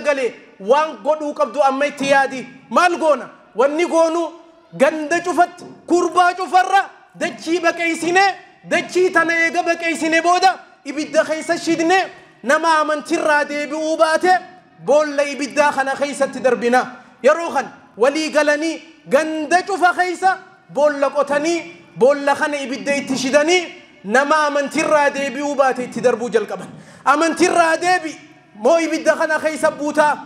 gale waan godhuu qabdu amma itti yaadi. Maal goona? Wanni goonu ganda cufatti kurbaa cufarra dachii baqeysine, dachii tana eega baqeysine booda ibidda keessa shidne, nama amantirraa deebi'uu baate boolla ibiddaa kana keessatti darbina. Yeroo kan walii galanii ganda cufa keessa boolla qotanii boolla kana ibidda itti shidanii nama amantirraa deebi'uu baate itti darbuu jalqaban. Amantirraa deebi moo ibidda kana keessa buutaa?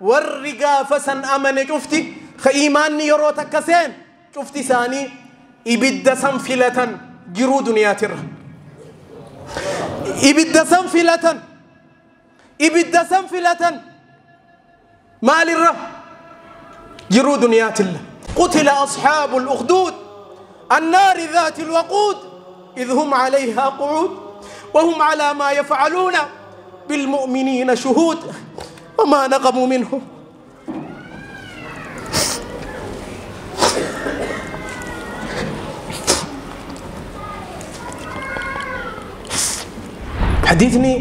Warri gaafa san amane cufti ka iimaanni yeroo takka seen cufti isaanii ibidda san filatan jiruu duniyaatirra. Ibidda san filatan, ibidda san filatan maalirra? Jiruu duniyaatilla. قتل أصحاب الأخدود النار ذات الوقود إذ هم عليها قعود وهم على ما يفعلون بالمؤمنين شهود وما نقموا منهم. حديثني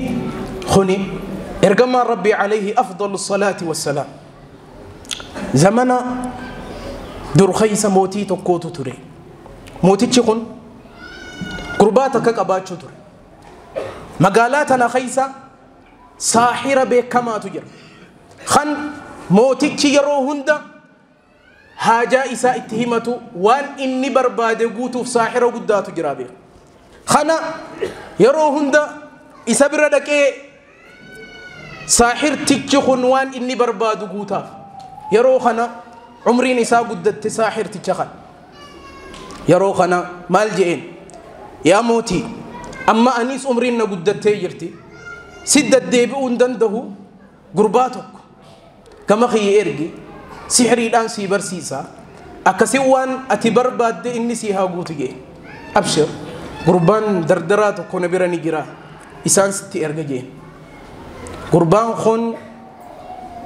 خني إرجما ربي عليه أفضل الصلاة والسلام. زمنا درخيس موتي تكوتو تري موتي تشكون قرباتك كأباتشو تري مقالاتنا خيسة ساحرة بكما تجر خن موتي تشيرو هندا حاجة إساء اتهمتو وان إني برباد قوتو في ساحرة قداتو جرابي خنا يرو هندا إسا بردك إيه ساحر تشكون وان إني برباد قوتاف يرو خنا عمري نساء قدت ساحر تشخن يرو خنا مال جئين يا موتي أما أنيس عمري قدت تيجرتي سد الديب دنده قرباتك كما خي إرجي سحري الآن سيبر سيسا أكسوان أتبر باد إني سيها قوتي أبشر قربان دردراتك ونبرني جرا إسان ستي إرجي قربان خون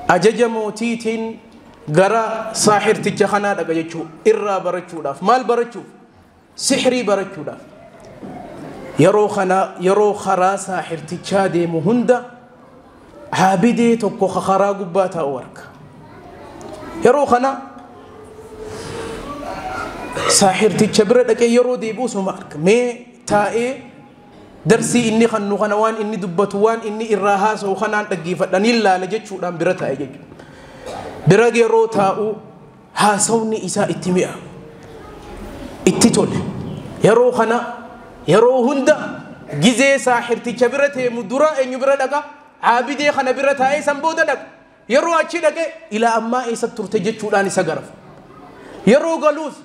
أجج موتيتين غرا ساحر تجخنا دغا جچو إرا برچوداف مال برچو سحري برچوداف يرو خنا يرو خرا ساحر تجا ديمو هندا عابدي توكو خرا غباتا ورك يرو خنا ساحر تجبر دك يرو ديبو سمارك مي تاي درسي إني خنو خنوان إني دبتوان إني إراها سو خنان دغيفدان إلا لجچودان برتا ايجو برا yeroo taa'u haasawni isaa itti mi'a itti tole yeroo kana yeroo hunda gizee saaxirticha bira teemu dura eenyu bira dhaqa caabidee kana bira taa'ee san booda dhaqa yeroo achi dhaqe ilaa ammaa eessa turte jechuudhaan isa garafa yeroo galuus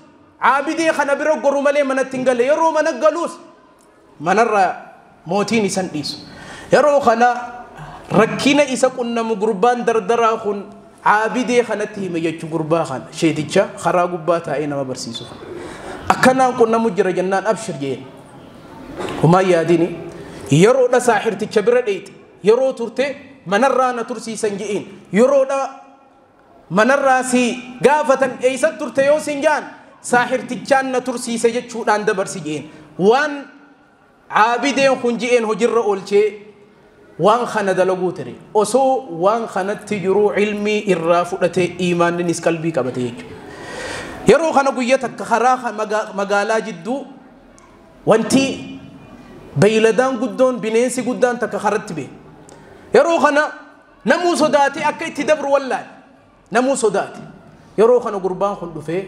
caabidee kana bira goru malee manatti hin galle yeroo mana galuus manarraa mootiin isan dhiisu yeroo kana rakkina isa qunnamu gurbaan dardaraa kun عابدي خنته ميجو غربا خان شيتيچا خرا غبا تاي نما برسيسو اكنان كنا مجر جنان ابشر جين وما ياديني يرو دا ساحرتي بره ديت يرو تورتي منرانا ترسي سنجين يرو دا منراسي غافتن ايسا تورتي يو سنجان ساحرتي چان ترسي سجچودان دبرسي جين وان عابدين خنجين هجر اولچه وان خنا دلغو تري اوسو وان خنا تجرو علمي الرافدته ايمان نس قلبي قبته يرو خنا غيته خرا مغالا جدو وانتي بيلدان غدون بنينسي غدان تك خرت بي يرو خنا نمو صداتي اكي تدبر والله نمو صداتي يرو خنا قربان خن دفه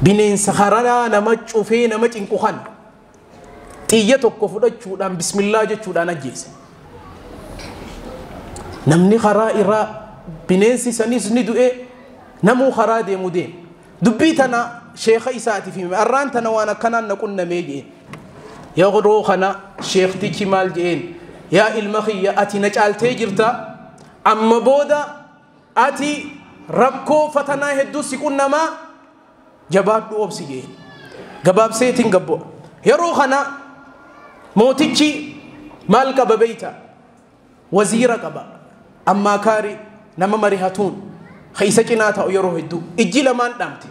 بنينس خرنا نما چوفه نما چنكو خن xiyya tokko fudhachuudhaan bismillaa jechuudhaan ajjeese. Namni karaa irraa bineensi sanis ni du'e namuu karaa deemu deema. Dubbii tana sheekha isaatiif hime arraan tana waan akkanaan na qunnamee jeen. Yeroo kana sheektichi maal jeen yaa ilma kiyya ati na caaltee jirta amma booda ati rakkoo fatanaa hedduu si qunnamaa jabaadhu obsi jeen. Gabaabseetiin gabbo'a. Yeroo kana mootichi maal qaba beeyta waziira qaba ammaa kaari nama marihatuun isa cinaa taa'u yeroo hedduu ijji lamaan dhaamte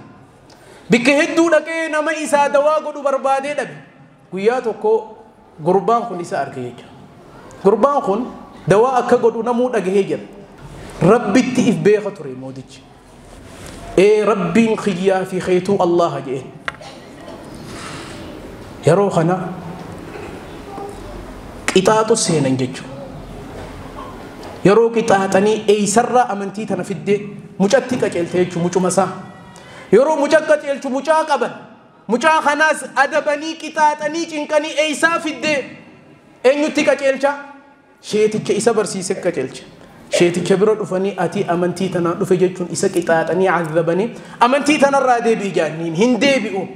bikka hedduu dhaqee nama isaa dawaa godhu barbaadee dhabe guyyaa tokko gurbaan kun isa arge jechuudha. Gurbaan kun Dawaa akka godhu namuu dhagahee jira. Rabbitti if beeka ture mootichi. Ee rabbiin kiyyaa fi keetuu Allaha jeen. Yeroo kana qixaaxu seenan jechuudha. Yeroo qixaaxanii eeysarraa amantii tana fiddee mucatti qaceelte jechuudha mucuma isaa. Yeroo muca qaceelchu mucaa qaban mucaa kanaas adabanii qixaaxanii cinqanii eeysaa fiddee eenyutti qaceelcha? Sheeticha isa barsiise qaceelcha. Sheeticha bira dhufanii ati amantii tanaan dhufe jechuun isa qixaaxanii azabanii amantii tanarraa deebi'i jaanniin hin deebi'u.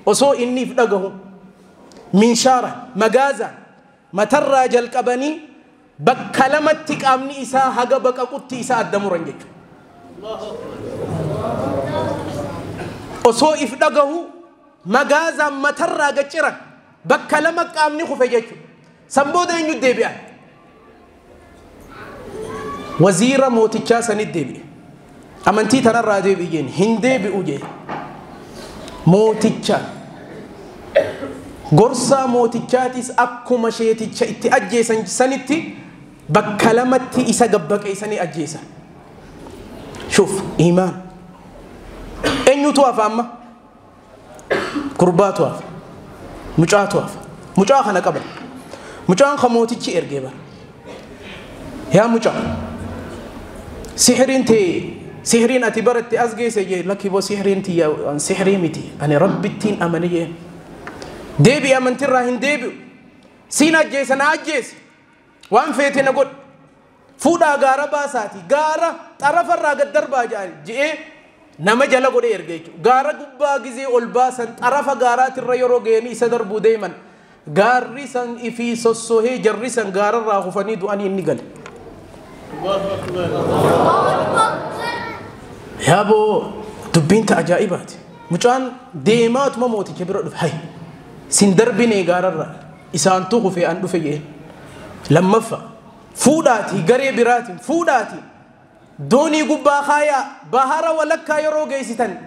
Osoo inni if dhagahu minshaara magaazaan matarraa jalqabanii bakka lamatti qaamni isaa haga baqaqutti isa adda muran jechuudha. Osoo if dhagahu magaazaan matarraa gacciran bakka lama qaamni kufe jechuudha. San booda eenyu deebi'an? Waziira mootichaa sanit deebi'e. Amantii tanarraa deebi'i jeen hin deebi'u jeen. Mooticha gorsaa mootichaatis akkuma sheeticha itti ajjeesan sanitti bakka lamatti isa gabbaqeessanii ajjeesan. Shuf iimaan. Eenyutu hafa amma? Gurbaatu hafa. Mucaatu hafa. Mucaa kana qaban. Mucaan ka mootichi ergee bara. Yaa mucaa. Sihiriin tee sihiriin ati baratte as geesse jee lakki boo sihiriin tiyya sihirii miti ani rabbittiin amane jeen. Deebi'i amantirraa hin deebi'u. Siin ajjeesa na ajjeese. Waan feete na godhu. Fuudhaa gaara baasaati. Gaara xarafarraa gad darbaa je'ee nama jala godhee erga jechuudha. Gaara gubbaa gizee ol baasan xarafa gaaraatirra yeroo ga'anii isa darbuu deeman. Gaarri san ifii sossohee jarri san gaararraa kufanii du'anii inni gale. Yaaboo dubbiin ta ajaa'ibaati. Mucaan deemaatuma mooticha bira dhufe. Hay sin darbinee gaararraa isaantu kufee an dhufe jeen. Lammaffaa fuudhaatii garee biraatiin fuudhaatii doonii gubbaa kaayaa bahara walakkaa yeroo geessitan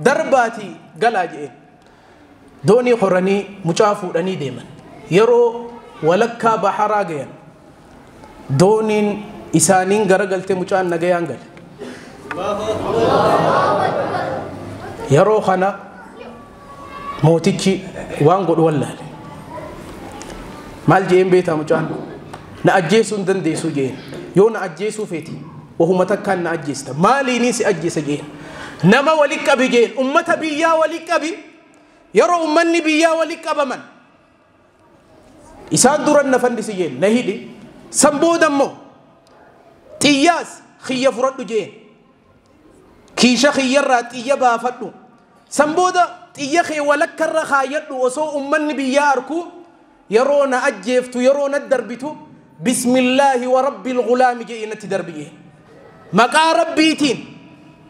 darbaatii galaa jeen. Doonii horanii mucaa fuudhanii deeman. Yeroo walakkaa baharaa gayan dooniin isaaniin garagaltee mucaan nagayaan gale. Yeroo kana mootichi waan godhu wallaale. Maal jeen beektaa mucaan? Na ajjeesuu hin dandeessu jeen. Yoo na ajjeesuu feeti wahuma takkaan na ajjeesta. Maaliinii si ajjeesa jeen. Nama wali qabi jeen. Ummata biyyaa wali qabi. Yeroo ummanni biyyaa wali qabaman isaan duran na fandisi jeen na hidhi. San booda immoo xiyyaas xiyya fudhadhu jeen. Kiisha xiyyarraa xiyya baafadhu. San booda xiyya kee walakkarra kaayyadhu osoo ummanni biyyaa arku yeroo na ajjeeftu yeroo na darbitu bismillaahi wa rabbil gulaami jee natti darbi jeen. Maqaa rabbiitiin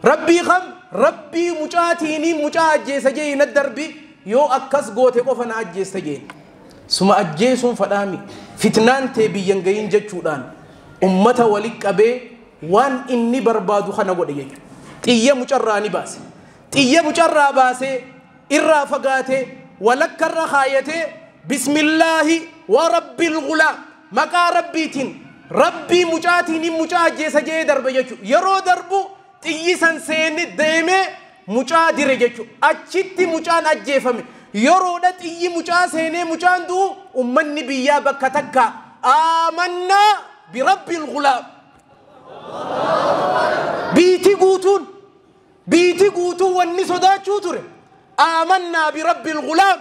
rabbii kam rabbii mucaatiinii mucaa ajjeesa jee na darbi yoo akkas goote qofa na ajjeesta jeen. Suma ajjeesuun fadhaami fitnaan tee biyyan gayin jechuudhaan ummata wali qabee waan inni barbaadu kana godhe jechuudha. Xiyya mucarraa ni baase. Xiyya mucarraa baasee irraa fagaatee walakkarra kaayatee bismillaahi wa rabbil gulaam maqaa rabbiitiin rabbii mucaatiin mucaa ajjeesa jee darbe jechuudha. Yeroo darbu xiyyi san seenne deemee mucaa dire jechuudha. Achitti mucaan ajjeefame. Yeroodha xiyyi mucaa seenee mucaan du'u ummanni biyyaa bakka takka aamannaa birabbil gulaam. Biitii guutuun wanni sodaachuu ture. Aamannaa birabbil gulaam.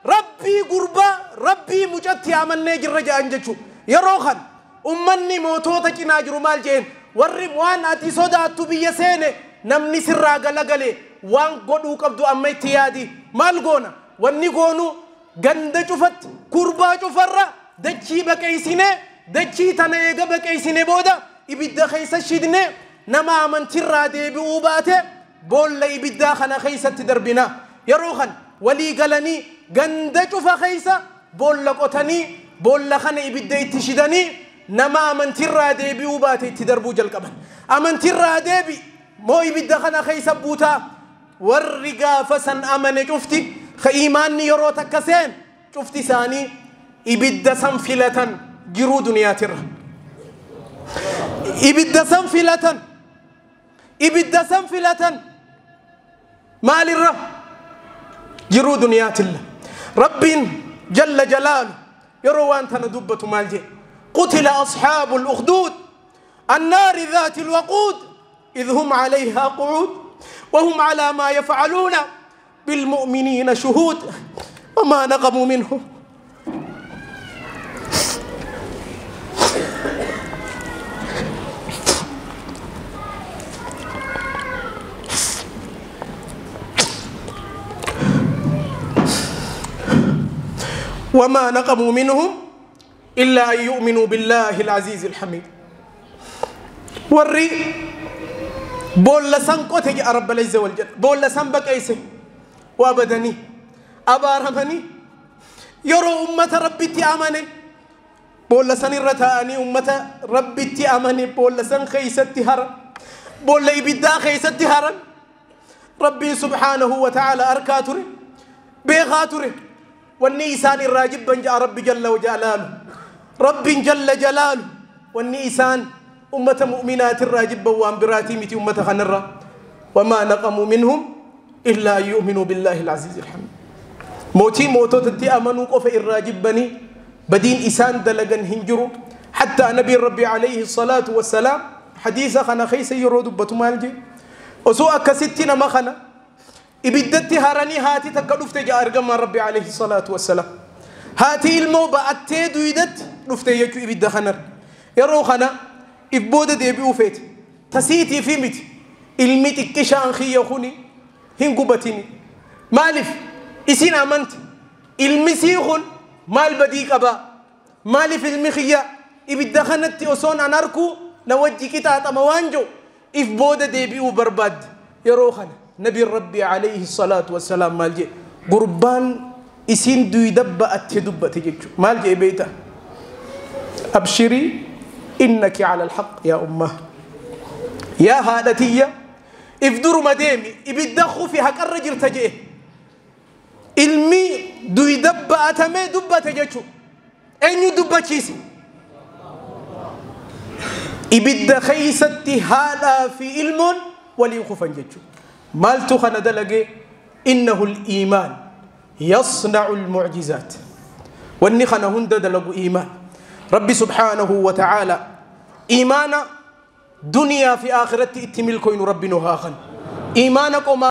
Rabbii gurbaa rabbii mucatti amannee jirra jedhan jechuudha. Yeroo kan ummanni mootota cinaa jiru maal jeen warri waan ati sodaattu biyya seene namni sirraa galagale waan godhuu qabdu amma itti yaadi maal goona wanni goonu ganda cufatti kurbaa cufarra dachii baqeessine dachii tana eega baqeessine booda ibidda keessa shidne nama amantirraa deebi'uu baate boolla ibiddaa kana keessatti darbina. Yeroo kan walii galanii ganda cufa keessa boolla qotanii boolla kana ibidda itti shidanii nama amantirraa deebi'uu baate itti darbuu jalqaban. Amantirraa deebi moo ibidda kana keessa buutaa warri gaafa san amane cufti ka iimaanni yeroo takka seen cufti isaanii ibidda san filatan jiruu duniyaatirra. Ibidda san filatan. Ibidda san filatan. Maalirra? Jiruu duniyaatilla. Rabbiin jalla jalaalu yeroo waan tana dubbatu maal jedhe? Qutila asxaabu al-ukhduud annaari dhaati al-waquud idh hum calayhaa qucuud وهم على ما يفعلون بالمؤمنين شهود وما نقموا منهم. وما نقموا منهم إلا أن يؤمنوا بالله العزيز الحميد. وري بولا سان قوتي يا رب العزة والجل بولا سان بقيسه وابدني أبارمني يرو أمة ربي تأمني بولا سان الرتاني أمة ربي تأمني بولا سان خيستي هرم بولا يبدا خيستي هرم ربي سبحانه وتعالى أركاتري بيغاتري والنيسان الراجب بنجا ربي جل وجلاله ربي جل جلاله والنيسان أمة مؤمنات الراجب وان براتي متي أمة خنرة وما نقموا منهم إلا أن يؤمنوا بالله العزيز الحميد. موتي موتو تتي أمنوا قف الراجب بني بدين إسان دلقا هنجروا حتى نبي ربي عليه الصلاة والسلام حديث خنا خيس يرود بتمالجي وسوء كستين ما خنا إبدتي هرني هاتي تكلفت جاء أرجم ربي عليه الصلاة والسلام هاتي الموبا أتيد ويدت لفت يجو إبد خنر يرو خنا إبودة ديبيو فيت تسيتي في مت المت كشان خي يخوني هنقبتني مالف إسين أمنت المسيخون مال بديك أبا مالف المخيا إبد خنت أصون أناركو نوجي كتات أموانجو إبودة ديبيو برباد يرو خنا نبي ربي عليه الصلاة والسلام مالجي قربان إسين دو يدب أتدب تجيجو مالجي بيته أبشري إنك على الحق يا أمه يا هادتية افدر مديمي إبدخو في حق الرجل تجيه إلمي دو يدب أتمي دب تجيجو أين يدب تشيسي إبد خيستي هذا في علم وليخفا جيجو مالتو خنا دلقي إنه الإيمان يصنع المعجزات واني خنا هند دلقوا إيمان ربي سبحانه وتعالى إيمانا دنيا في آخرتي اتملكوين ربي نهاخا إيمانك وما